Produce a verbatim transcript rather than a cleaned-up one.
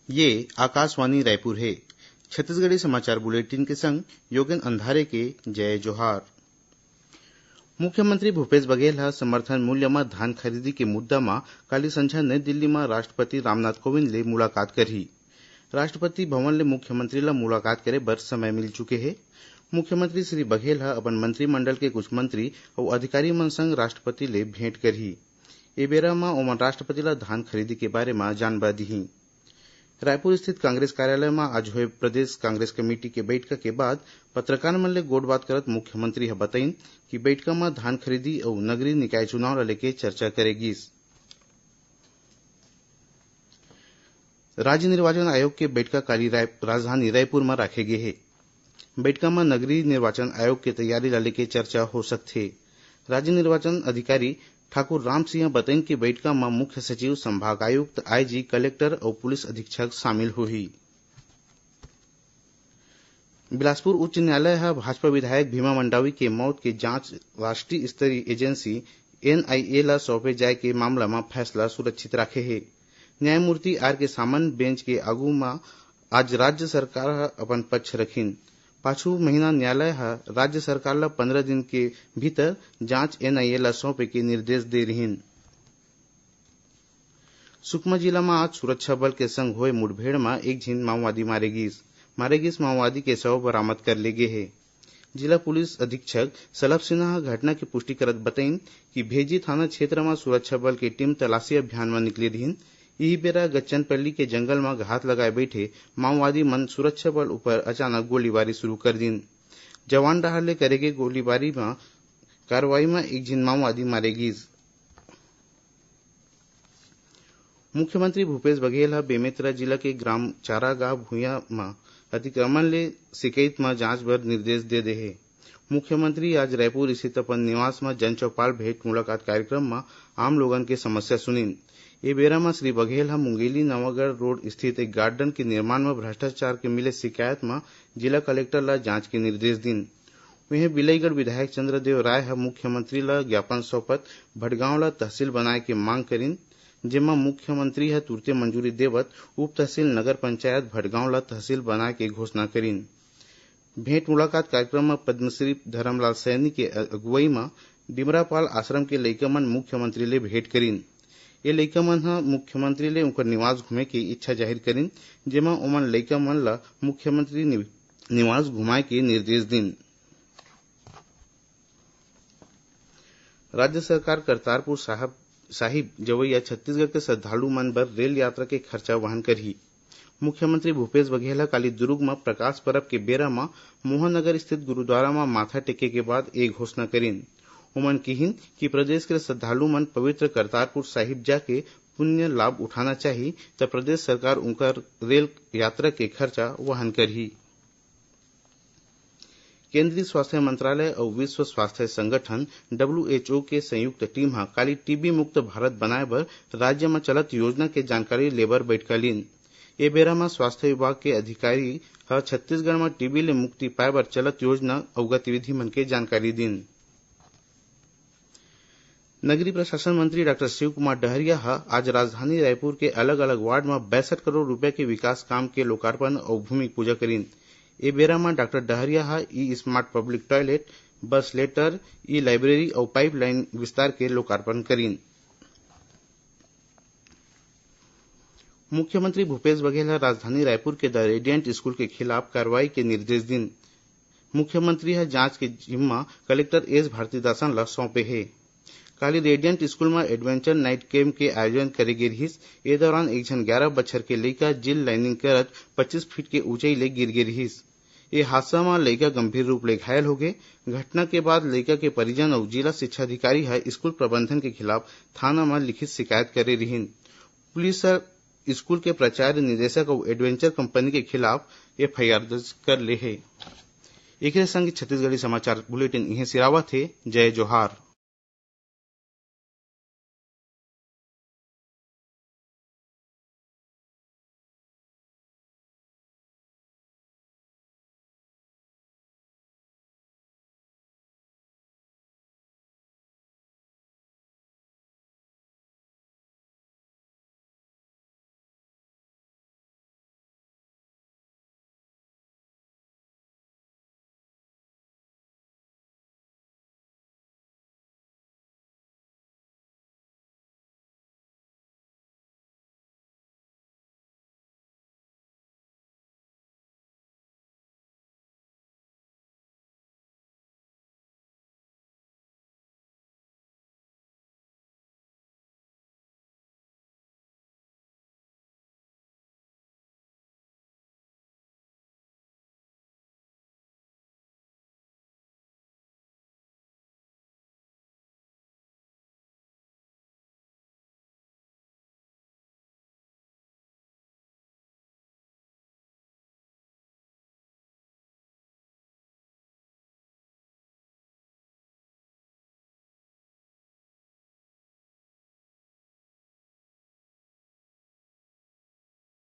ये आकाशवाणी रायपुर हे। छत्तीसगढ़ी समाचार बुलेटिन के संग योगेन अंधारे के जय जोहार। मुख्यमंत्री भूपेश बघेल ह समर्थन मूल्य म धान खरीदी के मुद्दा म काली संझा नई दिल्ली म राष्ट्रपति रामनाथ कोविंद ले मुलाकात करही। राष्ट्रपति भवन ले मुख्यमंत्री ल मुलाकात करे बर समय मिल चुके हे। मुख्यमंत्री श्री बघेल ह अपन मंत्रिमंडल के कुछ मंत्री अउ अधिकारी मन संग राष्ट्रपति ले भेंट करही। ए बेरा म ओमन राष्ट्रपति ल धान खरीदी के बारे म जानबा दिही। रायपुर स्थित कांग्रेस कार्यालय म आज होए प्रदेश कांग्रेस कमेटी के बैठका के बाद पत्रकार मन ले गोठबात करत मुख्यमंत्री ह बताइन कि बैठका म धान खरीदी अउ नगरीय निकाय चुनाव ल लेके चर्चा करे गिस। राज्य निर्वाचन आयोग के बैठका काली राय-, राजधानी रायपुर म राखे गे हे। बैठका म नगरीय निर्वाचन आयोग के तैयारी ला लेके चर्चा हो सकथे। राज्य निर्वाचन अधिकारी ठाकुर राम सिंह बताइन कि बैठका म मुख्य सचिव, संभाग आयुक्त, आईजी, कलेक्टर अउ पुलिस अधीक्षक शामिल होही। बिलासपुर उच्च न्यायालय ह भाजपा विधायक भीमा मंडावी के मौत के जांच राष्ट्रीय स्तरीय एजेंसी एनआईए ला सौंपे जाय के मामला म फैसला सुरक्षित राखे हे। न्यायमूर्ति आर के सामंत बेंच के आगू म आज राज्य सरकार ह अपन पक्ष रखिन। पाछू महीना न्यायालय ह राज्य सरकार ल पंद्रह दिन के भीतर जांच एनआईए ल सौंपे के निर्देश दे रिहिन। सुकमा जिला म आज सुरक्षा बल के संग होए मुठभेड़ म एक झिन माओवादी मारे गिस। मारे गिस माओवादी के शव बरामद कर ले गे हे। जिला पुलिस अधीक्षक सलभ सिन्हा ह घटना के पुष्टि करत बतइन कि भेजी थाना क्षेत्र म सुरक्षा बल के टीम तलाशी अभियान म निकले रिहिन। इही बेरा गच्चनपल्ली के जंगल म घात लगाए बैठे माओवादी मन सुरक्षा बल ऊपर अचानक गोलीबारी शुरू कर दिन। जवान डहार ले करे गे गोलीबारी म कार्रवाई म एक झिन माओवादी मारे गिस। मुख्यमंत्री भूपेश बघेल ह बेमेतरा जिला के ग्राम चारागाह भुइयां म अतिक्रमण ले शिकायत म जांच बर निर्देश दे दे हे। मुख्यमंत्री आज रायपुर स्थित अपन निवास म जनचौपाल भेंट मुलाकात कार्यक्रम म आम लोगन के समस्या सुनिन। ए बेरा म श्री बघेल ह मुंगेली नवागढ़ रोड स्थित एक गार्डन के निर्माण म भ्रष्टाचार के मिले शिकायत म जिला कलेक्टर ल जांच के निर्देश दिन। उहें, बिलईगढ़ विधायक चंद्रदेव राय ह मुख्यमंत्री ल ज्ञापन सौंपत भटगांव ल तहसील बनाए के मांग करिन, जेमा मुख्यमंत्री ह तुरते मंजूरी देवत उप तहसील नगर पंचायत भटगांव ल तहसील बनाए के घोषणा करिन। भेंट मुलाकात कार्यक्रम म पद्मश्री धरमलाल सैनी के अगुवई म डिमरापाल आश्रम के लइका मन मुख्यमंत्री ले भेंट करिन। ये लइका मन ह मुख्यमंत्री ले उनकर निवास घूमे के इच्छा जाहिर करिन, जेमा ओमन लइका मन ल मुख्यमंत्री नि-, निवास घुमाए के निर्देश दिन। राज्य सरकार करतारपुर साहब, साहिब जवैया छत्तीसगढ़ के श्रद्धालु मन बर रेल यात्रा के खर्चा वहन करही। मुख्यमंत्री भूपेश बघेल ह काली दुर्ग म प्रकाश परब के बेरा म मोहन नगर स्थित गुरुद्वारा म माथा टेके के बाद ए घोषणा करिन। ओमन किहिन कि प्रदेश के श्रद्धालु मन पवित्र करतारपुर साहिब जाके पुण्य लाभ उठाना चाही, त प्रदेश सरकार उनकर रेल यात्रा के खर्चा वहन करही। केंद्रीय स्वास्थ्य मंत्रालय अउ विश्व स्वास्थ्य संगठन, डब्ल्यूएचओ, के संयुक्त टीम ह काली टीबी मुक्त भारत बनाए बर राज्य म चलत योजना के जानकारी लेबर बइठका लीन। ए बेरा म स्वास्थ्य विभाग के अधिकारी ह छत्तीसगढ़ म टीबी ले मुक्ति पाए बर चलत योजना अउ गतिविधि मन के जानकारी दीन। नगरीय प्रशासन मंत्री डॉक्टर शिव कुमार डहरिया ह आज राजधानी रायपुर के अलग-अलग वार्ड म बासठ करोड़ रुपया के विकास काम के लोकार्पण अउ भूमि पूजा करिन। ए बेरा म डॉक्टर डहरिया ह ई smart public toilet, bus shelter, e library अउ पाइपलाइन विस्तार के लोकार्पण करिन। मुख्यमंत्री भूपेश बघेल ह राजधानी रायपुर के द रेडियंट स्कूल के खिलाफ कार्रवाई के निर्देश दिन। मुख्यमंत्री ह जांच के जिम्मा कलेक्टर एस भारतीदासन ल सौंपे हे। काली रेडियंट स्कूल म एडवेंचर नाइट कैंप के आयोजन करे गे रिहिस। ए दौरान एक झन ग्यारह बछर के लइका जिल लाइनिंग करत पच्चीस फीट के ऊंचाई ले गिर गे रिहिस। ए हादसा म लइका गंभीर रूप ले घायल होगे। घटना के बाद लइका के परिजन अउ जिला शिक्षा अधिकारी ह स्कूल प्रबंधन के खिलाफ थाना म लिखित शिकायत करे रिहिन। पुलिस ह स्कूल के प्राचार्य, निदेशक अउ एडवेंचर कंपनी के खिलाफ एफआईआर दर्ज कर ले हे। एकरे संग छत्तीसगढ़ी समाचार बुलेटिन इहें सिरावत हे। जय जोहार।